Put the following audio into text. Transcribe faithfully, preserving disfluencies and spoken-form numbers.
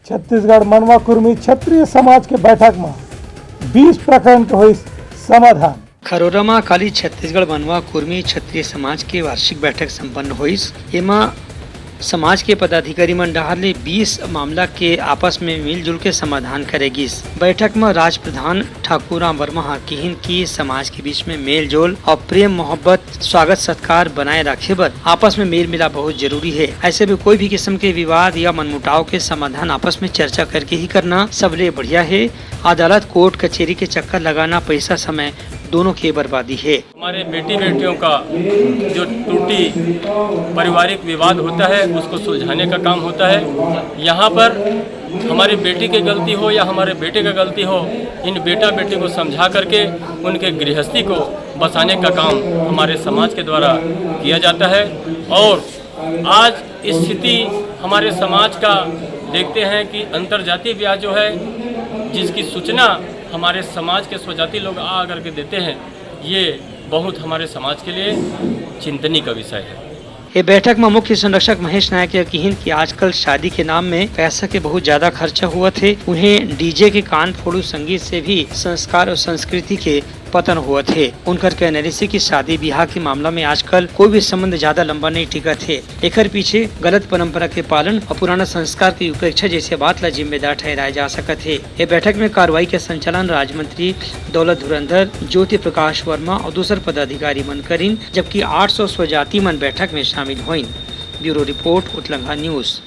छत्तीसगढ़ मनवा कुर्मी क्षेत्रीय समाज के बैठक म बीस प्रकरण के होइस समाधान। खरोरा म काली छत्तीसगढ़ मनवा कुर्मी क्षेत्रीय समाज के वार्षिक बैठक संपन्न होइस। एमा समाज के पदाधिकारी मन डहार ले बीस मामला के आपस में मिलजुल के समाधान करे गिस। बैठक म राज प्रधान ठाकुर राम वर्मा ह किहिन कि समाज के बीच में मेल जोल और प्रेम मोहब्बत, स्वागत सत्कार बनाए रखे बर आपस में मेल मिलाप बहुत जरूरी हे। ऐसे में कोई भी किस्म के विवाद या मनमुटाव के समाधान आपस में चर्चा करके ही करना सबले बढ़िया हे। अदालत, कोर्ट कचेरी के चक्कर लगाना पैसा समय दोनों के बर्बादी हे। हमारे बेटी बेटियों का जो त्रुटि, पारिवारिक विवाद होता है, उसको सुलझाने का काम होता है। यहाँ पर हमारी बेटी की गलती हो या हमारे बेटे का गलती हो, इन बेटा बेटी को समझा करके उनके गृहस्थी को बसाने का काम हमारे समाज के द्वारा किया जाता है। और आज स्थिति हमारे समाज का देखते हैं कि अंतरजातीय ब्याह जो है, जिसकी सूचना हमारे समाज के स्वजाति लोग आ करके देते हैं, ये बहुत हमारे समाज के लिए चिंतनीय का विषय है। ये बैठक में मुख्य संरक्षक महेश नायक यह किहिन कि आजकल शादी के नाम में पैसा के बहुत ज्यादा खर्चा हुआ थे। उन्हें डीजे के कान फोड़ू संगीत से भी संस्कार और संस्कृति के पतन होवत हे। उनकर कहना रिहिसे कि शादी बिहाव के मामला में आजकल कोई भी संबंध ज्यादा लंबा नहीं टिकत हे। एकर पीछे गलत परंपरा के पालन और पुराना संस्कार की उपेक्षा जैसे बात ला जिम्मेदार ठहराए जा सकत हे। ये बैठक में कार्रवाई के संचालन राज्य मंत्री दौलत धुरंधर, ज्योति प्रकाश वर्मा और दूसर पदाधिकारी मन करिन, जबकि आठ सौ स्वजाति मन बैठक में शामिल होइन। ब्यूरो रिपोर्ट, उतलंघा न्यूज।